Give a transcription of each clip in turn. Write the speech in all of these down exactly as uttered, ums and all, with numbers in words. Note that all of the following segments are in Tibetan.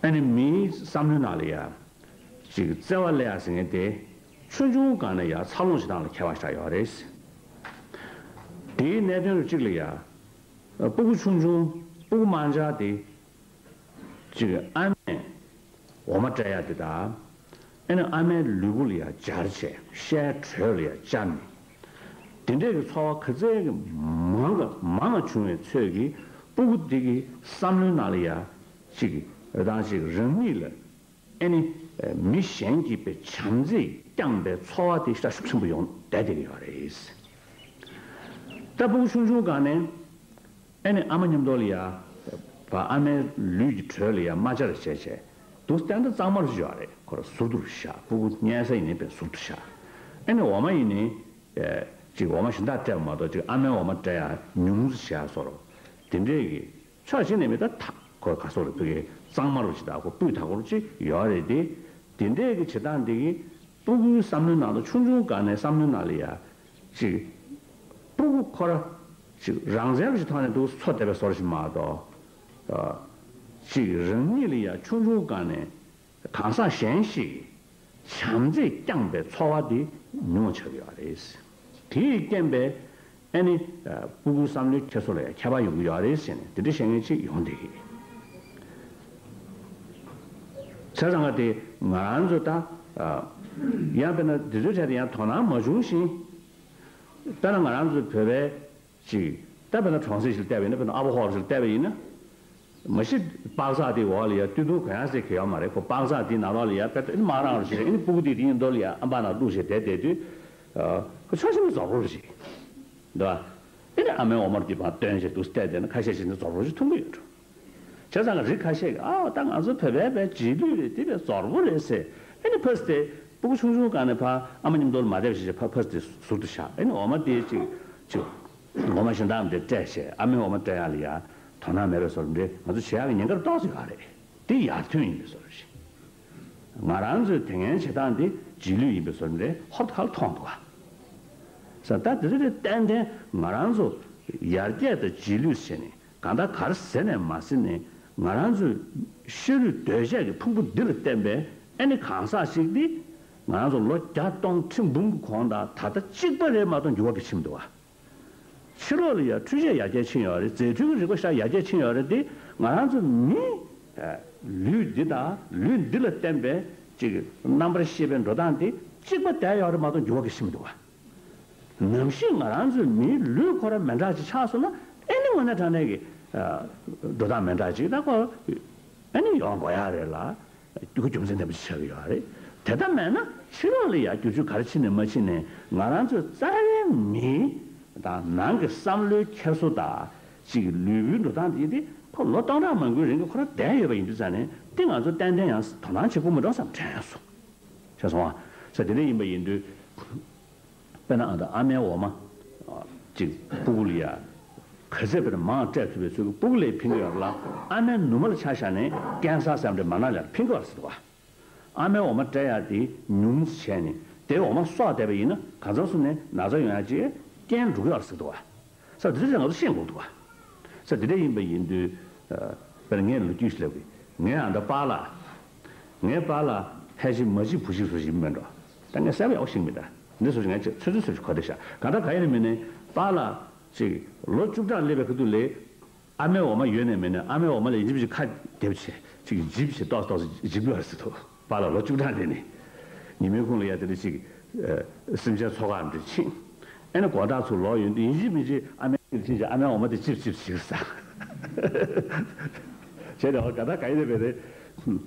ཨ་ནི་མིའི་བསམ་བློའི་ནང་ལ་ཡ། ཅིག་བརྩེ་བ་སླེབས་ཡ་ཟེར་མཁན་དེ། ཆུང་ཆུང་སྒང་ནས་ཡ་འཚར་ལོངས་བྱེད་སྟངས་ལ་ཁྱད་པར་ཞིག་ཡོད་རེད། དེའི་གནད་དོན་རུ་གཅིག་ལ་ཡ། སྤུ་གུ་ཆུང་ཆུང་སྤུ་གུ་དམར་འབྱར་དེ། ཅིག་ཨ་མས་འོ་མ་སྤྲད་ཡ་དེ་དང་། ཨ་ནི་ཨ་མའི་ལུས་པོ་ལ་ཡ་འབྱར་བྱས་ཤའི་དྲོད་ལ་ཡ་བཅར་ནས། དེ་འདྲས་ཀྱི་ཚོར་བ་ག་ཚད་ཀྱི་མང་ག་མང་བ་བྱུང་བའི་ཚོད་ཀྱིས་སྤུ་གུ་དེ་གི་བསམ་བློའི་ནང་ལ་ཡ། ཅིག་རེ་དང་ཅིག་རང་ཉིད་ལ། ཨ་ནི་མི་གཞན་གྱིས་པའི་བྱམས་བརྩེས་བསྐྱངས་པའི་ཚོར་བ་དེ་ཤ་ཤུགས་ཆེན་པོ་ཡོང་བསྡད་བསྡད་ཀྱི་ཡོད་རེད། ད་སྤུ་གུ་ཆུང་ཆུང་སྒང་ནས། ཨ་ནི་ཨ་མ་མཉམ་དུ་ལ་ཡ། བ་ཨ་མའི་ལུས་ཀྱི་དྲོད་ལ་ཡ་མ་སྦྱར་བྱས་བྱས། འདུག་སྟེ་ད་གཙང་མ་རུ་ཡོད་རེད། ཁོ་ར་ཟུར་དུ་བཞག་སྤུ་གུ་གཉལ་ས་ཡིན་ནའི་པའི་ཟུར་དུ་བཞག་ཨ་ནི་འོ་མ་ཡིན་ནའི། ཅིག་འོ་མ་གཞན་དག་སྤྲད་པ་མ་གཏོགས་ཅིག་ཨ་མའི་འོ་མ་སྤྲད་ཡ་ཉུང་ཙམ་བྱས་སོ་རོ། དེ་འདྲས་ཀྱི་ཕྱོགས་གཅིག་ནས་མི་ད་ད་ཁོ་ག་སོག་རེད་ཕ་གི་གཙང་མ་རུ་ཅིག་ད་ཁོ་སྤུས་དག་པོ་རུ་ཅིག་ཡོད་རེད་དེ། དེ་འདྲས་ཀྱི་བྱེད་སྟངས་དེ་གི་སྤུ་གུའི་བསམ་བློའི་ནང་དུ་ཆུང་ཆུང་སྒང་ནས་བསམ་བློའི་ནང་ལ་ཡ། ཅིག་སྤུ་གུ་ཁོ་ར་ཅིག་རང་བཙན་པ་ཞིག་ཐོག་ནས་འདུག་འཚོ་བསྡད་པའི་བཟོ་འདྲ་ཞིག་མ་གཏོགས། ཅིག་རང་ཉིད་ལ་ཡ་ཆུང་ཆུང་སྒང་ནས་གང་ཟག་གཞན་ཞིག་གིས་བྱམས་བརྩེས་བསྐྱངས་པའི་ཚོར་བ་འདི་ཉུང་བ་ཆགས་ཀྱི་ཡོད་རེད། དེས་རྐྱེན་པས་ཨ་ནི་སྤུ་གུའི་བསམ་བློའི་འཁྱེར་སོ་ལ་ཡང་ཁྱད་པར་ཡོང་གི་ཡོད་རེད་ཟེར་ནས་དེ་འདྲ་བཤད་མཁན་ཅིག་ཡོང་བསྡད་ཀྱི། བྱས་ཙང་ཀ་དེ་ང་རང་ཚོ་ད་ཡང་དཔེར་ན་འདི་ཚོའི་གྲས་དེ་ཡང་དོ་སྣང་མ་བྱུང་ཞིང་། དཔེར་ན་ང་རང་ཚོའི་བོད་པའི་ཅིག་ད་དཔེར་ན་གྲོང་གསེབ་ཞིག་ལ་བལྟས་པ་ཡིན་ན། དཔེར་ན་ཨ་བོ་ཧོབ་ཞིག་ལ་བལྟས་པ་ཡིན་ན། མ་གཞི་པགས་ཚག་དེ་འོག་ལ་ཡ་སྟོད་ཐུང་གོན་ཡ་ཟེར་གྱི་ཡོད་མ་རེད། ཁོ་པགས་ཚག་དེའི་ནང་ལོགས་ལ་ཡ་དཔེ་དེ་མ་རང་རུ་ཞིག་རེད། ཨ་ནི་སྤུ་གུ་དེ་དེའི་མདུན་ལ་ཡ་ཨམ་པ་ནང་བླུགས་བྱས་བསྡད་བསྡད་དུས། ཁོ་ཆ་ཤས་ནི་རྫོགས་རོགས་ཞིག་འདུག་ཨ། ཨ་ནི་ཨ་མའི་འོ་མ་དེ་བར་བཏོན་བྱས་འདུག་བལྟས་བསྡད་ན་ཁ་ཤས་ཤིག་ནི་རྫོགས་རོགས་ཞིག་མཐོང་གི་ཡོད་འགྲོ། བྱས་ཙང་ཀ་རིགས་ཁ་ཤས་ཀྱིས་ཨའོ་ད་ང་ཚོ་བོད་པའི་བའི་རྗེས་ལུས་རེད། དེ་བས་རྫོགས་རོགས་རེད་ཟེར། ཨ་ནི་ཕ་སི་དེ་སྤུ་གུ་ཆུང་ཆུང་སྒང་ནས་ཕ་ཨ་མ་མཉམ་དུ་ལ་མ་བསྡད་པ་ཞིག་ཕ་ཕ་སི་དེ་ཟུར་དུ་བཞག་ཨ་ནི་འོ་མ་དེ་ཅིག་ཅིག་འོ་མ་གཞན་དག་དེ་སྤྲད་བྱས་ཨ་མའི་འོ་མ་སྤྲད་ཡག་ལ་ཡ་དོ་སྣང་མེད་པའི་བཟོ་འདྲ་ང་ཚོ་བྱེད་ཡག་གི་ཉེན་ཁ་ཏོག་ཙམ་ཡོད་རེད། དེ་ཡར་ཐོན་ཡིན་པའི་བཟོ་འདྲ་ཞིག་ང་རང་ཚོའི་དེ་སྔའི་བྱེད་སྟངས་དེ་རྗེས་ལུས་ཡིན་པའི་བཟོ་འདྲ་ཧོབ་ཏེ་ཁ་ལ་མཐོང་འདུག་ག་ས་ད་དེ་ཚོ་དེ་ཏན་ཏན་ང་རང་ཚོ་ཡར་རྒྱས་དང་རྗེས་ལུས་བྱས་ནས་གང་ལྟར་ག་རེ་ཟེར་ནས་མ་ཟེར་ནས་ང་རང་ཚོའི་ཤ་རུས་གདོས་བཅས་ཀྱི་ཕུང་པོ་འདི་ལ་བརྟེན་པའི་ཨ་ནི་གང་ཟག་ཞིག་འདི་ང་རང་ཚོ་ལོ་བརྒྱ་སྟོང་ཁྲི་འབུམ་གྱི་གོང་དང་ད་ལྟ་གཅིག་པ་རེད་མ་གཏོགས་འགྱུར་བ་གི་ཕྱིན་མི་འདུག་ག་ཕྱི་ལོགས་ལ་ཡ་འཕྲུལ་ཆས་ཡར་རྒྱས་ཕྱིན་ཡོད་རེད། རྫས་འཕྲུལ་གྱི་རིག་པ་ཤ་ཡར་རྒྱས་ཕྱིན་ཡོད་རེད་དེ། ང་རང་ཚོ་མི་ལུས་འདི་དང་ལུས་འདི་ལ་བརྟེན་པའི་ཅིག་རྣམ་པར་ཤེས་པའི་འགྲོ་སྟངས་དེ་གཅིག་པ་བསྡད་ཡོད་རེད་མ་གཏོགས་འགྱུར་བ་གི་ཕྱིན་མི་འདུག་ག་ནམ་ཞིག་ང་རང་ཚོའི་མིའི་ལུས་ཁོ་ར་མི་འདྲ་ཅིག་ཆགས་སོང་ན་ཨ་ནི་དངོས་གནས་དྲང་གནས་ཀྱི་འགྲོ་སྟངས་མི་འདྲ་ཅིག་ད་ཁོ་ཨ་ནི་ཡོང་དགོས་ཡག་རེད་ལ། རྒྱུ་རྒྱུ་མཚན་ལྡན་པ་ཅིག་ཆགས་ཀྱི་ཡོད་རེད། དེ་ལྟར་མེད་ན་ཕྱི་ལོགས་ལ་ཡང་བསྒྱུར་བཅོས་ག་རེ་ཕྱིན་ནས་མ་ཕྱིན་ནས་ང་རང་ཚོའི་རྩ་བའི་མི་དང་ནང་གི་བསམ་བློའི་འཁྱེར་སོ་དང་ཅིག་ལུས་པོའི་འགྲོ་སྟངས་དེ་དེ་ཁོ་ལོ་སྟོང་ཕྲག་མང་པོའི་རིང་གི་ཁོ་རང་བསྡད་ཡོད་པ་ཡིན་དུས་ཙང་ནས་དེ་ང་ཚོ་ཏན་ཏན་ཡང་དོ་སྣང་བྱེད་དགོས་མི་འགྲོ་བསམ་དྲན་སོང་། ཤེས་སོང་ཨ། ས་དེ་འདྲ་ཡིན་པ་ཡིན་དུས། དཔེར་ན་ཨ་ད་ཨ་མའི་འོ་མ་ཅིག་སྤུ་གུ་ལ་ཡ་ག་ཚད་དཔེར་ན་མང་སྤྲད་ཐུབ་པའི་ཚུལ་གྱིས་སྤུ་གུ་ལ་ཕན་གྱི་ཡོད་རེད་ལ། ཨ་མའི་ནུ་མ་ལ་ཆ་བཞག་ནས་ཀེན་སར་ཟེར་བ་འདྲ་མ་ན་ལ་ཕན་གྱི་ཡོད་རེད་ཟེར་འདུག་ག་ཨ་མའི་འོ་མ་སྤྲད་ཡག་དེ་ཉུང་ཙམ་བྱས་ནས་དེའི་འོ་མ་གསོག་བསྡད་པ་ཡིན་ན་གང་འཚམ་སོང་ནས་ན་ཚ་ཡོང་ཡག་ཅིག་རྐྱེན་འགྲོ་གི་ཡོད་རེད་ཟེར་འདུག་ག་ས་དེ་ཚོ་ང་ཚོ་ཤེས་དགོས་འདུག་ག་ས་དེ་འདྲ་ཡིན་པ་ཡིན་དུས། དཔེར་ན་ངས་ལོ་རྒྱུས་ཤིག་ལབ་གི། ངའི་ཨ་མདའ་པཱ་ལགས། ངའི་པཱ་ལགས་ཕལ་ཆེར་མ་གཅིག་བུ་གཅིག་བཟོ་ཞིག་མིན་འགྲོ། ད་ངས་གསལ་པོ་ཡག་པོ་ཤེས་ཀྱི་མེད་ད། འདི་བཟོ་ཞིག་ངས་ཚོད་ཚོད་ཚོད་ཞིག་གོ་བདེ་ཤག་གང་ལྟར་ག་ཡིན་ནའི་མིན་ནའི་པཱ་ལགས་ཅིག་ལོ་བཅུ་གྲངས་སླེབས་པའི་ཁ་ཐུག་ལ། ཨ་མའི་འོ་མ་ཡོད་ནའི་མེད་ནའི་ཨ་མའི་འོ་མ་ལ་ཡིན་གཅིག་མིན་གཅིག་ཁ་འདེབས་བྱས་ཅིག་འཇིབ་བྱས་ཏོག་ཙམ་ཏོག་ཙམ་འཇིབ་ཡོད་རེད་ཟེར་འདུག་པཱ་ལགས་ལོ་བཅུ་གྲངས་སླེབས་ནས། ཉི་མའི་ཁུང་ལ་ཡ་དེ་འདྲ་ཅིག་སེམས་ཅན་འཚོ་ཁག་འདྲ་ཕྱིན། ཨེ་ནི་དགོང་དག་ཚུར་ལོག་ཡོང་དུས་ཡིན་གཅིག་མིན་གཅིག་ཨ་མའི་ཁྱིར་ཕྱིན་བྱས་ཨ་མའི་འོ་མ་དེ་ཅིབ་ཅིབ་བྱེད་ཟ། བྱས་ནས་འོ་ག་ད་ག་ཡིན་ནའི་མེད་རེད།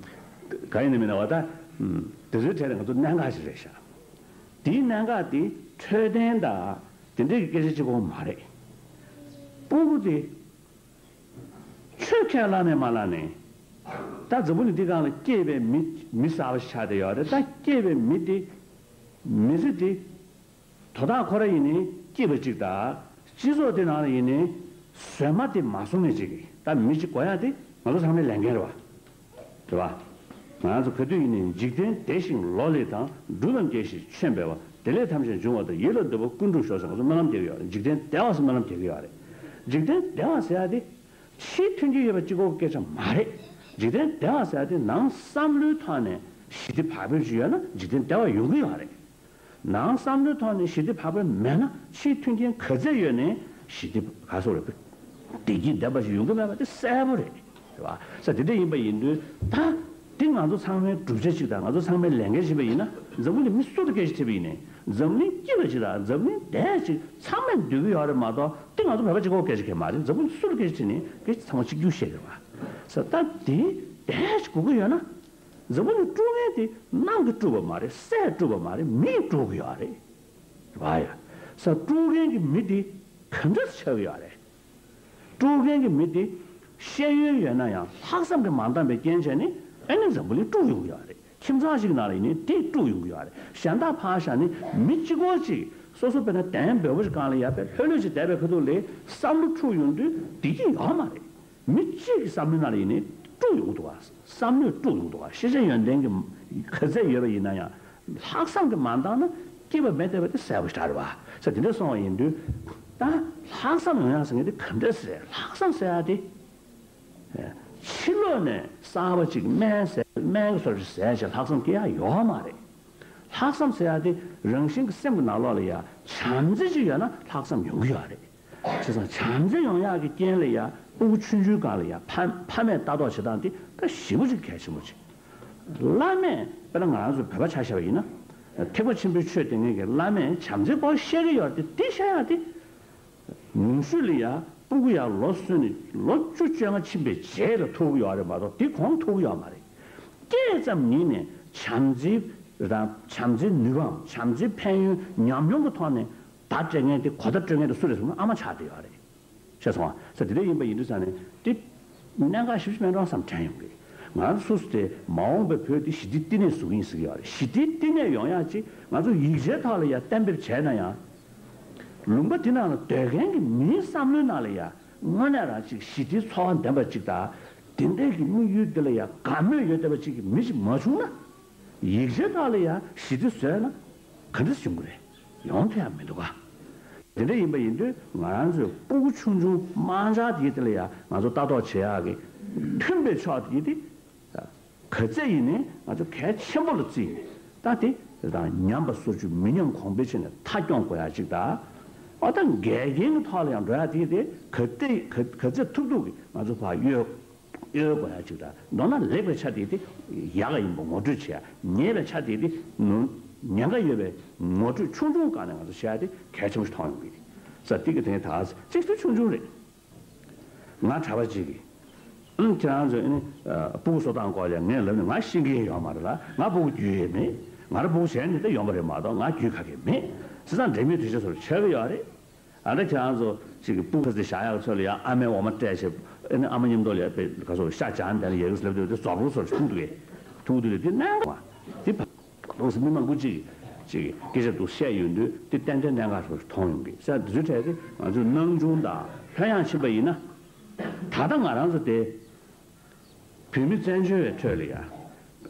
ག་ཡིན་ནའི་མེད་ན་འོ་ད། དེ་ཚོའི་གྲས་ལ་ང་ཚོ་གནད་འགག་ཞིག་རེད་ཤག་དེའི་གནད་འགག་དེ་འཕྲོད་བསྟེན་དང་དེ་འདྲའི་སྐད་ཆ་གཅིག་པོ་མ་རེད། སྤུ་གུ་དེ། ཆོས་ཁས་བླངས་ནས་མ་བླངས་ནས། ད་འཛམ་བུ་གླིང་འདི་སྒང་ལ་སྐྱེས་པའི་མི་མི་གསར་པ་ཆགས་བསྡད་ཡོད་རེད། ད་སྐྱེས་པའི་མི་དེ། མི་ཚེ་དེ། དོ་བདག་ཁོ་ར་ཡིན་ནའི་སྐྱེས་པ་གཅིག་དང་། སྤྱི་ཚོགས་དེ་ནང་ལ་ཡིན་ནའི་ཟོལ་མ་དེ་མ་བཟུང་མཁན་གཅིག་གིས་ད་མི་གཅིག་དགོས་ཡག་དེ་ང་ཚོ་ཚང་མའི་ལས་འགན་རེད་བ། རེད་བ། ང་ཚོ་ག་དུས་ཡིན་ནའི་འཇིག་རྟེན་བདེ་ཞིང་ལོ་ལེགས་དང་། འབྲུ་རྣམས་རྒྱས་ཤིང་ཆོས་འཕེལ་བ། བདེ་ལེགས་ཐམས་ཅད་འབྱུང་བ་དང་། ཡིད་ལ་འདོད་པ་ཀུན་འགྲུབ་ཤོག་ཟེར་ང་ཚོ་སྨོན་ལམ་རྒྱག་གི་ཡོད་རེད། འཇིག་རྟེན་བདེ་བ་ཟེར་སྨོན་ལམ་རྒྱག་གི་ཡོད་རེད། འཇིག་རྟེན་བདེ་བ་ཟེར་ཡག་དེ། ཕྱིའི་མཐུན་རྐྱེན་ཡོད་པ་གཅིག་པོ་གི་སྐད་ཆ་མ་རེད། འཇིག་རྟེན་བདེ་བ་ཟེར་ཡ་དེ་ནང་བསམ་བློའི་ཐོག་ནས་ཞི་བདེ་བག་ཕེབས་ཅིག་ཡོད་ན་འཇིག་རྟེན་བདེ་བ་ཡོང་གི་ཡོད་རེད། ནང་བསམ་བློའི་ཐོག་ནས་ཞི་བདེ་བག་ཕེབས་མེད་ན་ཕྱིའི་མཐུན་རྐྱེན་ག་ཚད་ཡོད་ནའི་ཞི་བདེ་ག་སོགས་རེད། བདེ་སྐྱིད་ལྡན་པ་ཞིག་ཡོང་གི་མེད་པ་དེ་གསལ་པོ་རེད། རེད་བ། ས་དེ་འདྲ་ཡིན་པ་ཡིན་དུས་ད་འདི་ང་ཚོ་ཚང་མའི་བསྒྲུབ་བྱ་ཅིག་དང་ང་ཚོ་ཚང་མའི་ལས་འགན་ཞིག་ཡིན་པ་ཡིན་ན། འཛམ་བུ་གླིང་མི་སུ་ལ་སྐད་ཆ་དྲིས་པ་ཡིན་ནའི་འཛམ་གླིང་སྐྱིད་པ་ཅིག་དང་འཛམ་གླིང་བདེ་ཅིག་ཚང་མས་འདོད་ཀྱི་ཡོད་རེད་མ་གཏོགས་འདི་ང་ཚོ་བོད་པ་གཅིག་པོ་སྐད་ཆ་གང་ཡང་མ་རེད། འཛམ་བུ་གླིང་སུ་ལ་སྐད་ཆ་དྲིས་ནའི་སྐད་ཆ་ཚང་མ་གཅིག་གྱུར་བཤད་ཀྱི་རེད་བ། ས་ད་འདི་བདེ་ཅིག་དགོས་ཀྱི་ཡོད་ན། འཛམ་བུ་གླིང་དཀྲུག་མཁན་དེ་གནམ་གྱིས་དཀྲུག་པ་མ་རེད། སས་དཀྲུག་པ་མ་རེད། མིས་དཀྲུག་གི་ཡོད་རེད། རེད་བ་ཡ། ས་དཀྲུག་མཁན་གྱི་མི་དེ་ག་འདྲ་ཆགས་ཀྱི་ཡོད་རེད། དཀྲུག་མཁན་གྱི་མི་དེ་ཤེས་ཡོན་ཡོད་ན་ཡང་ལྷག་བསམ་གྱིས་མ་འདང་བའི་རྐྱེན་བྱས་ནས་ཨ་ནི་འཛམ་བུ་གླིང་དཀྲུག་ཡོང་གི་ཡོད་རེད། ཁྱིམ་ཚང་ཞིག་ནང་ལ་ཡིན་ནའི་དེ་དཀྲུག་ཡོང་གི་ཡོད་རེད། གཞན་དག་ཕར་བཞག་ནས་མི་གཅིག་པོ་གཅིག་སོ་སོ་དཔེར་ན་གདན་འབོལ་པོ་ཞིག་སྒང་ལ་ཡ་དཔེ་ལྷོད་ལྷོད་ཅིག་བསྡད་པའི་ཁ་ཐུག་ལ་བསམ་བློ་འཁྲུག་ཡོང་དུས་བདེ་སྐྱིད་ཡོད་མ་རེད། མི་གཅིག་གི་བསམ་བློའི་ནང་ལ་ཡིན་ནའི་དཀྲུག་ཡོང་གི་འདུག་བ། བསམ་བློས་དཀྲུག་ཡོང་གི་འདུག་བ། ཤེས་བྱ་ཡོན་ཏན་གྱི་ག་ཚད་ཡོད་པ་ཡིན་ན་ཡང་ལྷག་བསམ་གྱིས་མ་འདང་ན་སྐྱིད་པ་མེད་བསྡད་པ་དེ་གསལ་པོ་ཞེ་དྲག་རེད་བ། ས་དེ་འདྲ་སོང་བ་ཡིན་དུས་ད་ལྷག་བསམ་ཡོང་ཡག་ཟེར་མཁན་དེ་ག་འདྲ་ཟེར། ལྷག་བསམ་ཟེར་ཡག་དེ་ཕྱི་ལོགས་ནས་གསར་པ་ཅིག་སྨན་ཟས་སྨན་གྱི་སོར་ཅིག་ཟས་བྱས་ལྷག་བསམ་སྐྱེ་ཡག་ཡོད་མ་རེད། ལྷག་བསམ་ཟེར་ཡག་དེ་རང་བཞིན་གྱི་སེམས་ཀྱི་ནང་ལོགས་ལ་ཡ་བྱམས་བརྩེ་ཅིག་ཡོད་ན་ལྷག་བསམ་ཡོང་གི་ཡོད་རེད། བྱས་ཙང་བྱམས་བརྩེ་ཡོང་ཡག་གི་རྐྱེན་ལ་ཡ་སྤུ་གུ་ཆུང་ཆུང་སྒང་ལ་ཡ་ཕ་ཕ་མས་ལྟ་རྟོག་བྱེད་སྟངས་དེ་ད་ཞེ་པོ་ཅིག་གལ་ཆེན་པོ་ཅིག་བླ་མས་དཔེར་ན་ང་རང་ཚོ་བོད་པ་ཆ་བཞག་པ་ཡིན་ན། ཐེག་པ་ཆེན་པོའི་ཆོས་སྟོན་མཁན་གྱི་བླ་མས་བྱམས་བརྩེའི་སྐོར་བཤད་ཀྱི་ཡོད་རེད་དེ། དེ་བཤད་ཡག་དེ་ཉུང་ཤོས་ལ་ཡ་སྤུ་གུ་ཡར་ལོ་སོན་ནས་ལོ་བཅུ་བཅོ་ལྔ་ཕྱིན་པའི་རྗེས་ལ་ཐུག་གི་ཡོད་རེད་མ་གཏོགས་དེ་གོང་ཐུག་གི་ཡོད་མ་རེད། སྐྱེས་ཙམ་ཉིད་ནས་བྱམས་བརྩེའི་རང་བྱམས་བརྩེའི་ནུས་པའམ་བྱམས་བརྩེའི་ཕན་ཡོན་ཉམས་མྱོང་གི་ཐོག་ནས་བརྡ་སྤྲད་མཁན་དེ་གོ་བརྡ་སྤྲོད་མཁན་དེ་སུ་རེད་ཟེར་ན་ཨ་མ་ཆགས་བསྡད་ཡོད་རེད། ཤེས་སོང་ཨ། ས་དེ་འདྲ་ཡིན་པ་ཡིན་དུས་ཙང་ནས་དེ་གནད་འགག་ཞེ་པོ་ཅིག་མེད་འགྲོ་བསམ་དྲན་ཡོང་གི། ང་ཚོ་སོ་སོ་དེ་མ་འོངས་པའི་བོད་འདི་ཞི་བདེའི་བསྟི་གནས་བཟོ་གི་ཡིན་ཟེར་གྱི་ཡོད་རེད། ཞི་བདེའི་བསྟི་གནས་ཡོང་ཡག་ཅིག་ང་ཚོ་ཡིག་ཆའི་ཐོག་ལ་ཡ་གཏན་འབེབས་བྱས་ན་ཡང་། ལུང་པ་འདི་ནང་ལ་སྡོད་མཁན་གྱི་མིའི་བསམ་བློའི་ནང་ལ་ཡ་དངོས་གནས་རང་ཅིག་ཞི་བདེའི་འཚོ་བ་འདེམས་པ་ཅིག་དང་། དེ་འདྲའི་གི་དམིགས་ཡུལ་འདི་ལ་ཡ་དགའ་མོས་ཡོད་བསྡད་པ་ཅིག་གི་མི་ཞིག་མ་བྱུང་ན། ཡིག་ཆའི་ཐོག་ལ་ཡ་ཞི་བདེ་བཟོས་ན་ག་འདྲ་བྱུང་གི་རེད། ཡོང་ཐུབ་ཡག་མི་འདུག་ག་དེ་འདྲ་ཡིན་པ་ཡིན་དུས་ང་རང་ཚོའི་སྤུ་གུ་ཆུང་ཆུང་དམར་འབྱར་དེ་དེ་ལ་ཡ་ང་ཚོ་ལྟ་རྟོག་བྱེད་ཡག་གི་མཐུན་པའི་ཕྱོགས་དེ་དེ་ག་ཚད་ཡིན་ནའི་ང་ཚོ་གལ་ཆེན་པོ་ལ་བརྩིས་ནས་ད་དེ་དང་ཉམས་པ་སོར་ཆུད་མི་ཉམས་གོང་འཕེལ་བྱས་ནས་མཐའ་སྐྱོང་དགོས་ཡག་ཅིག་དང་། ཨ་ད་འགལ་རྐྱེན་གྱི་ཐོག་ལ་ཡང་འགྲོ་ཡག་དེ་དེ་ག་ཚད་ག་ག་ཚད་ཐུབ་ཐུབ་ཀྱིས་ང་ཚོ་ཕར་གཡོལ། གཡོལ་དགོས་ཡ་ཅིག་དང་། མདོར་ན་ལེགས་པའི་ཆ་དེ་དེ་ཡག་ག་ཡིན་པ་ངོ་སྤྲོད་བྱེད་ཡ། ཉེས་པའི་ཆ་དེ་དེ་ནོར་ཉེན་ཁ་ཡོད་པའི་ངོ་སྤྲོད་ཆུང་ཆུང་སྒང་ནས་ང་ཚོ་བྱེད་ཡ་དེ་གལ་ཆེན་པོ་ཞིག་མཐོང་ཡོང་གི་ཡིན། ས་ཏིག་གི་དེ་ད་གཅིག་ཏུ་ཆུང་ཆུང་རེད། ང་གྲྭ་པ་ཅིག་གིས་ཨང་ཁྱེད་རང་ཚོ་ཨ་ནི་སྤུ་གུ་གསོ་སྟངས་སྐོར་ལ་ངས་ལབ་ནས་ང་ཤེས་ཀྱི་ཡོད་མ་རེད་ལ། ང་སྤུ་གུ་རྒྱུས་ཡོད་མེད། ང་རང་སྤུ་གུ་བྱས་ནས་ད་ཡོང་པ་རེད་མ་གཏོགས་ང་རྒྱུས་ག་གེ་མེད། བྱས་ཙང་འབྲེལ་མོལ་དུས་ཆ་སོར་བྱེད་ཀྱི་ཡོད་རེད། ཨ་ནི་ཁྱེད་རང་ཚོ་ཅིག་གི་སྤུ་གུ་ཁ་ཟས་བཞག་ཡག་ཚོད་ལ་ཡང་ཨ་མའི་འོ་མ་སྤྲད་བྱས། ཨ་ནི་ཨ་མ་མཉམ་དུ་ལ་ཡང་དཔེ་ག་ཚོད་ཤ་སྦྱངས་དེ་ལ་ཡག་གི་ལབ་དུས་དེ་རྫོགས་རུ་སོར་ཐུག་འདུག་གས། ཐུག་འདུག་གས་དེ་གནང་བ་དེ་ཕ་ལོགས་སུ་མི་མང་པོ་ཅིག་ཅིག་སྐད་ཆ་འདུག་བཤད་ཡོང་དུས་དེ་ཏན་ཏན་གནད་འགག་སོར་མཐོང་ཡོང་གི། ས་དེ་ཚོའི་གྲས་དེ་ང་ཚོས་སྣང་ཆུང་དང་ལྷོད་ཡངས་ཕྱིན་པ་ཡིན་ན། ད་ལྟ་ང་རང་ཚོ་དེ། བོད་མི་བཙན་བྱོལ་བའི་ཁྲོད་ལ་ཡ།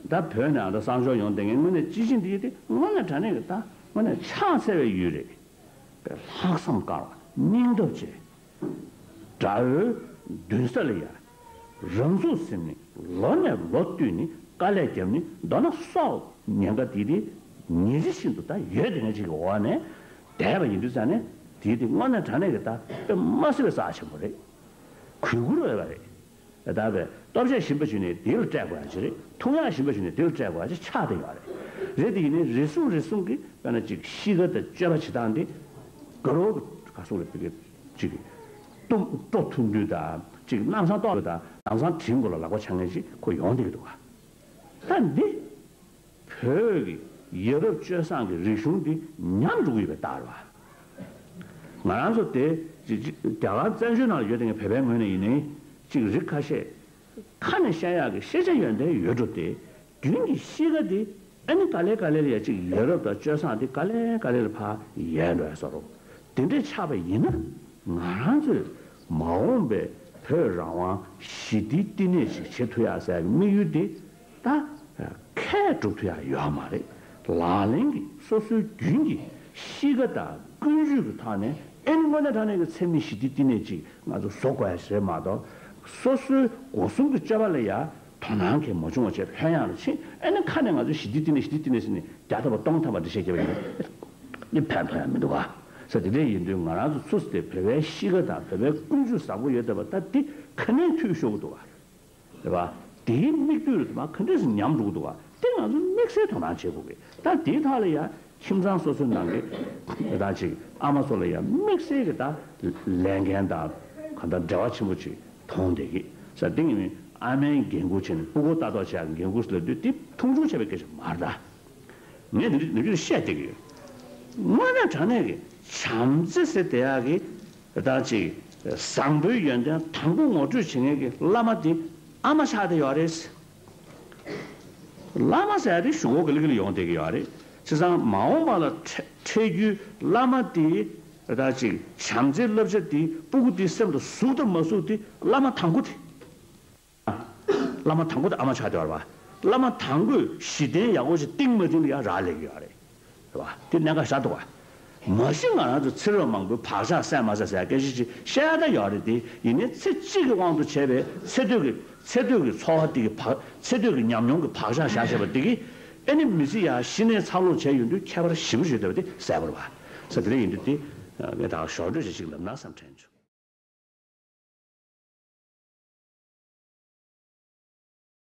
ད་བོད་ནས་ཨ་ད་གསང་སྤྱོད་ཡོང་བསྡད་མཁན་དངོས་གནས་སྤྱི་བྱིངས་འདི་དེ་དངོས་གནས་དྲང་གནས་ཀྱི་ད་དངོས་གནས་ཕྱག་འཚལ་བའི་ཡུལ་རེད། ལྷག་བསམ་དཀར་བ་སྙིང་སྟོབས་ཆེ། དགྲ་བོའི་མདུན་ས་ལ་ཡ། རང་ཚུགས་ཟིན་ནས་ལོ་ནས་ལོ་བསྟུད་ནས་དཀའ་ལས་བརྒྱབ་ནས་མདོར་ན་སྲོག་ཉེན་ཁ་འདི་དེ་ཉིན་རེ་བཞིན་དུ་ད་ཡོད་བསྡད་མཁན་ཅིག་གི་འོག་ནས་བསྡད་པ་ཡིན་དུས་ཙང་ནས་འདི་དེ་དངོས་གནས་དྲང་གནས་ཀྱི་ད་དཔེ་མ་སྲིད་པའི་རྩ་ཆེན་པོ་རེད། གུས་བཀུར་འོས་པ་རེད། ད་བས་ལྟོ་ཆས་ཞིམ་པ་ཞིག་ནས་དེ་ལ་སྤྲད་དགོས་ཡ་ཅིག་རེད། འཐུང་ཡག་ཞིམ་པ་ཞིག་ནས་དེ་ལ་སྤྲད་དགོས་ཡ་ཅིག་ཆགས་བསྡད་ཡོད་རེད། རེད་དེ་ཡིན་ནའི་རེ་ཟུང་རེ་ཟུང་གིས་དཔེར་ན་ཅིག་གཤིས་ཀ་དང་སྤྱོད་པ་བྱེད་སྟངས་དེ་དགའ་རབ་ག་སོགས་ལ་བི་གེ་ཅིག་གཏུམ་སྤྲོ་ཐུབ་འདུག་དང་ཅིག་ལམ་སང་ལྟོགས་དང་ལམ་སང་དྲིན་གོ་ལ་ལག་པ་འཆང་མཁན་ཅིག་ཁོ་ཡོང་བསྡད་ཀྱི་འདུག་ག་ད་འདི། བོད་ཀྱི་ཡ་རབས་སྤྱོད་བཟང་གི་རིག་གཞུང་འདི་ཉམས་འགྲོ་གི་ཡོད་པའི་རྟགས་རེད་བ། ང་རང་ཚོ་དེ་ཅིག་ཅིག་རྒྱ་གར་བཙན་བྱོལ་ནང་ལ་ཡོད་དེ་ངས་བོད་པའི་ངོས་ནས་ཡིན་ནའི་ཅིག་རིགས་ཁ་ཤས་ཁ་ནས་བཤད་ཡག་གི་ཤེས་བྱ་ཡོན་ཏན་ཡོད་འགྲོ་དེ་རྒྱུན་གྱི་གཤིས་ཀ་དེ་ཨ་ནི་ག་ལེ་ག་ལེ་ལ་ཡ་ཅིག་ཡ་རབས་དང་སྤྱོད་བཟང་དེ་ག་ལེ་ག་ལེ་ལ་ཕར་ཡལ་འགྲོ་ཡ་བཟོ་འདྲ་དེ་འདྲས་ཆགས་པ་ཡིན་ན་ང་རང་ཚོས་མ་འོངས་པའི་བོད་རང་དབང་ཞི་བདེའི་བསྟི་གནས་ཤིག་བྱེད་ཐུབ་ཡག་ཟེར་ཡག་གི་དམིགས་ཡུལ་དེ། ད་ཁས་སྒྲུབ་ཐུབ་ཡག་ཡོད་མ་རེད། ལག་ལེན་གྱི་སོ་སོའི་རྒྱུན་གྱི་གཤིས་ཀ་དང་ཀུན་སྤྱོད་ཀྱི་ཐོག་ནས་ཨེ་ནི་དངོས་གནས་དྲང་གནས་ཀྱི་འཚེ་མེད་ཞི་བདེའི་བསྟི་གནས་ཅིག་ང་ཚོ་བཟོ་དགོས་ཡ་ཞིག་རེད་མ་གཏོགས། སོ་སོའི་སྒོ་གསུམ་གྱི་སྤྱོད་པ་ལ་ཡ་ དོ་སྣང་གང་མ་བྱུང་བ་བྱས་ལྷོད་ཡངས་ལ་ཕྱིན། ཨ་ནི་ཁ་ནས་ང་ཚོས་ཞི་བདེ་བསྟི་གནས་ཞི་བདེ་བསྟི་གནས་ཟེར་ནས་བརྒྱ་ཐམ་པ་སྟོང་ཐམ་པ་འགྲེལ་བཤད་བརྒྱབ་པ་ཡིན་ན་ཕན་ཐོགས་ཡ་མི་འདུག་ག་ས་དེ་འདྲ་ཡིན་དུས་ང་རང་ཚོ་ཚུར་དེ་བོད་པའི་གཤིས་ཀ་དང་བོད་པའི་ཀུན་སྤྱོད་བཟང་པོ་ཡོད་བསྡད་པ་ད་དེ་ག་ནས་འཐུས་ཤོར་གི་འདུག་ག་རེད་པ། དེའི་མིག་ལྟོས་རེད་མ་ག་འདྲས་སུ་ཉམས་འགྲོ་གི་འདུག་ག་དེ་ང་ཚོ་དམིགས་བསལ་དོ་སྣང་བྱེད་དགོས་གི་ད་དེའི་ཐག་ལ་ཡ་ཁྱིམ་ཚང་སོ་སོའི་ནང་གི་ད་ཅིག་ཨ་མ་ཚོ་ལ་ཡ་དམིགས་བསལ་གི་ད་ལས་འགན་དང་ག་ད་འབྲེལ་བ་ཆེན་པོ་ཅིག་མཐོང་བསྡད་གི་ས་དེ་ངས་ཨ་མའི་འགན་ཁུར་བྱས་ནས་སྤུ་གུ་ལྟ་རྟོག་བྱེད་ཡ་འགན་ཁུར་ལབ་དུས་དེ་མཐོང་ཆུང་བྱས་པའི་སྐད་ཆ་མ་རེད་ད། ངས་འདི་འདི་འདི་བཤད་བསྡད་ཀྱི་ཡོད། དངོས་གནས་དྲང་གནས་ཀྱི་བྱམས་བརྩེ་ཟེར་བསྡད་ཡག་གི་ད་ཅིག་བཟང་པོའི་ཡོན་ཏན་དང་པོ་ངོ་སྤྲོད་བྱེད་མཁན་གྱི་བླ་མ་དེ་ཨ་མ་ཆགས་བསྡད་ཡོད་རེད། བླ་མ་ཟེར་ཡག་དེ་གཞུག་གུ་ག་ལེ་ག་ལེ་ཡོང་བསྡད་ཀྱི་ཡོད་རེད། བྱས་ཙང་མ་འོངས་པ་ལ་འཕྲད་འཕྲད་རྒྱུའི་བླ་མ་དེ་ད་ཅིག་བྱམས་བརྩེའི་བསླབ་བྱ་དེ་སྤུ་གུ་དེའི་སེམས་ལ་ཟུག་དང་མ་ཟུག་དེ་བླ་མ་དང་པོ་དེ། བླ་མ་དང་པོ་དེ་ཨ་མ་ཆགས་བསྡད་ཡོད་རེད་པ། བླ་མ་དང་པོས་གཞི་རྟེན་ཡག་པོ་ཞིག་བཏིང་མ་བཏིང་ལ་ཡང་རག་ལས་ཀྱི་ཡོད་རེད། རེད་པ། དེ་གནད་འགག་ཆགས་འདུག་པ། མ་གཞི་ང་རང་ཚོ་ཚེ་རབས་མང་པོའི་བག་ཆགས་སད་མ་སད་ཟེར་ཡ་སྐད་ཆ་ཅིག་བཤད་ཡ་ད་ཡོད་རེད་དེ། ཡིན་ནའི་ཚེ་གཅིག་གི་དབང་དུ་བྱས་པའི་ཚེ་སྟོད་ཀྱི་ཚེ་སྟོད་ཀྱི་འཚོ་བ་དེ་གི་བག་ཚེ་སྟོད་ཀྱི་ཉམས་མྱོང་གི་བག་ཆགས་བཞག་བཞག་པ་དེ་གིས་ཨེ་ནི་མི་ཚེ་ཡ་གཞི་ནས་འཚར་ལོངས་བྱས་ཡོང་དུས་ཁྱད་པར་ཞེ་པོ་ཅིག་ཡོད་བསྡད་པ་དེ་གསལ་པོ་རེད་པ། ས་དེ་འདྲ་ཡིན་དུས་དེ་ངས་ད་ཞོར་འཕྲོས་ཅིག་ཅིག་ལབ་ན་བསམ་དྲན་བྱུང་།